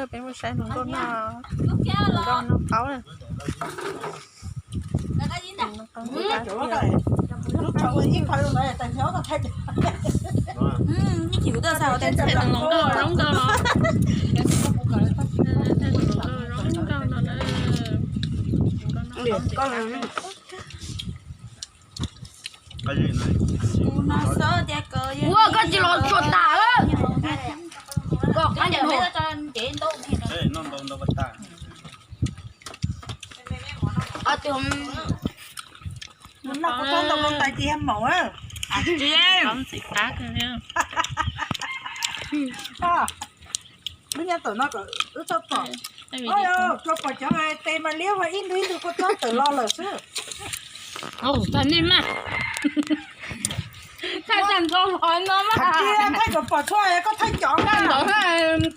Peb mus saib hluas nkauj noj, hluas nkauj noj qaub na. Hluas nkauj zoo nkauj no. Ua koj tsis los tsuas tas, koj qab ncaws. Mus noj kuv txob ntoo tais tis yam maum. Lub nyob tom no kom wb txhob pom. Tsuas pom cov tes mas liab ua ib ntug ib ntug kua txob tawm los lawm xwb. Thaij tag nrho los no mas. Thaij kom pom txhua koj thaij cov na.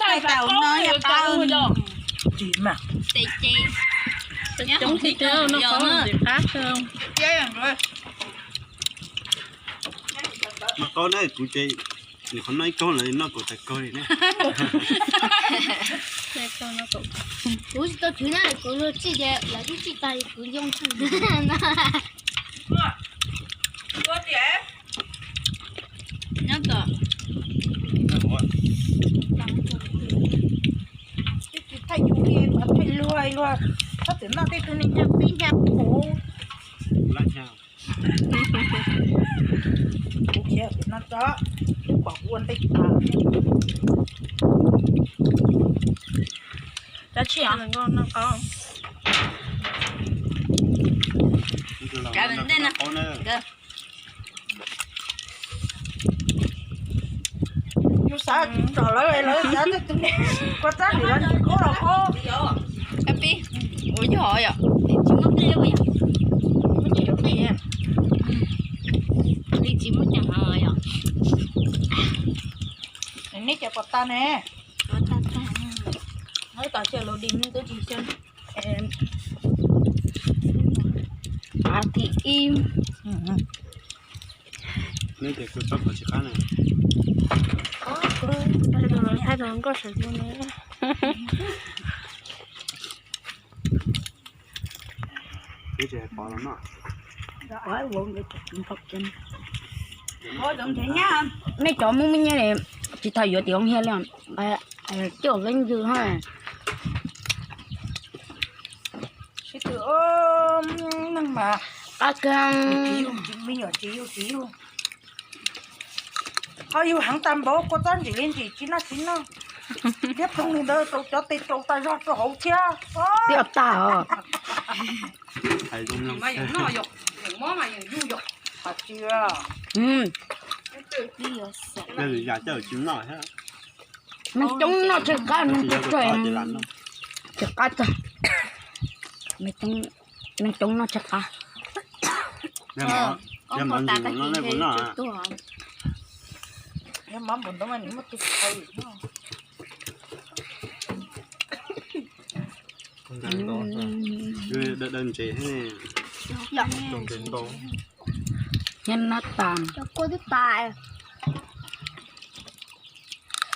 Thaij tau no yog qab. Tsis mas. Coob tiag tiag no qab. Noj qaub na, kuv ces nws qhov noj ib kaug lawm noj kaum tawm kaug li ne. Kuv tsis tau chwv na, kuv luag txij ces lawv twb txij tag kuv yoo tag. Nyob tom. Tsis thaij yus li, thaij luag luag, txhob txwm noj tej tug ni nyag pib nyag puv. Kuv khiav no tso, twb pom ua ntej tas. Cov tsis os. Kav ntej no. Yus xav tsom lawv, lawv xav tej tus niam kua txab nim los ntsis kub los kub. Ab pib, ua yog yom, tsis muaj qij ua yog. Muaj qij, li tsis muaj ceem yom. Neb cov pom tas ne. Neb tom cia los di twb tsis xyov. Neb ces kuv txob kom tsis qab na. Thaij rau nkauj saum no. Peb ces pov los noj. Nej cov Hmoob me nyiaj tsis tau yuav tim Hmoob Hiab li, coj leej yws ha. Sib tw neeg mas, me nyuam tsis yug tsis yug. Ho yug heev tag npaum kua txob ntsim li ntsim tsis noj tsis noj. Liab ploog li ntawd rau cov tes rau tas zog rau hauv thiab. Liab tag os. Hais zoo mas yus noj yom, yus mob mas yus yug yom. Hais tias yam coj tsis noj thiab. Neeg coob noj tshaib qab, neeg coob tshaib qab tag. Neeg coob noj tshaib qab. Yog mov ntsis no nej puas noj? Yog mov npaum ntawd mas nws muaj tus khaws. Daw daw ntses thiab. Nyob nab tas.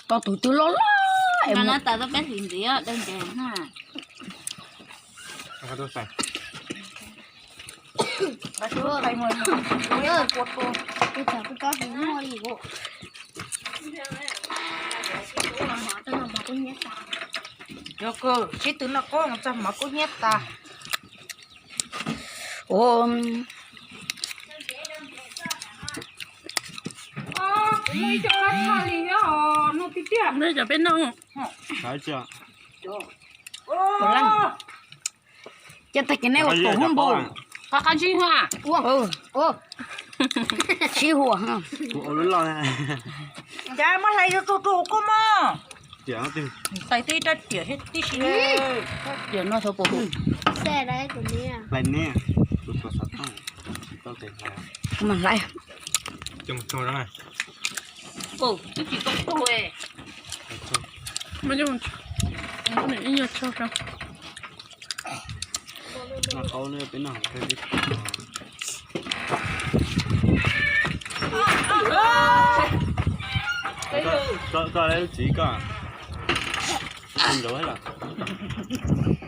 Tau tus twg loj loj es nab tas tau peb hlis ntxiv daw ntses na. Sib tw noj qaub txog mov kub hnyiab tas. Ua, nej cov peb noj. Ces tag kis nej ua tus hub npau. Qab qab ntsib huam. Sib huam. Cas muab hlais yuav tus tus koj mog. Tais tib rab riam tib si. Riam no thov pom. Hlais ne. Mas hlais. Twb tsis tau tug. Ib nyuag tsaug rau. Koj, koj lub txiv koj. Tsis nrov los.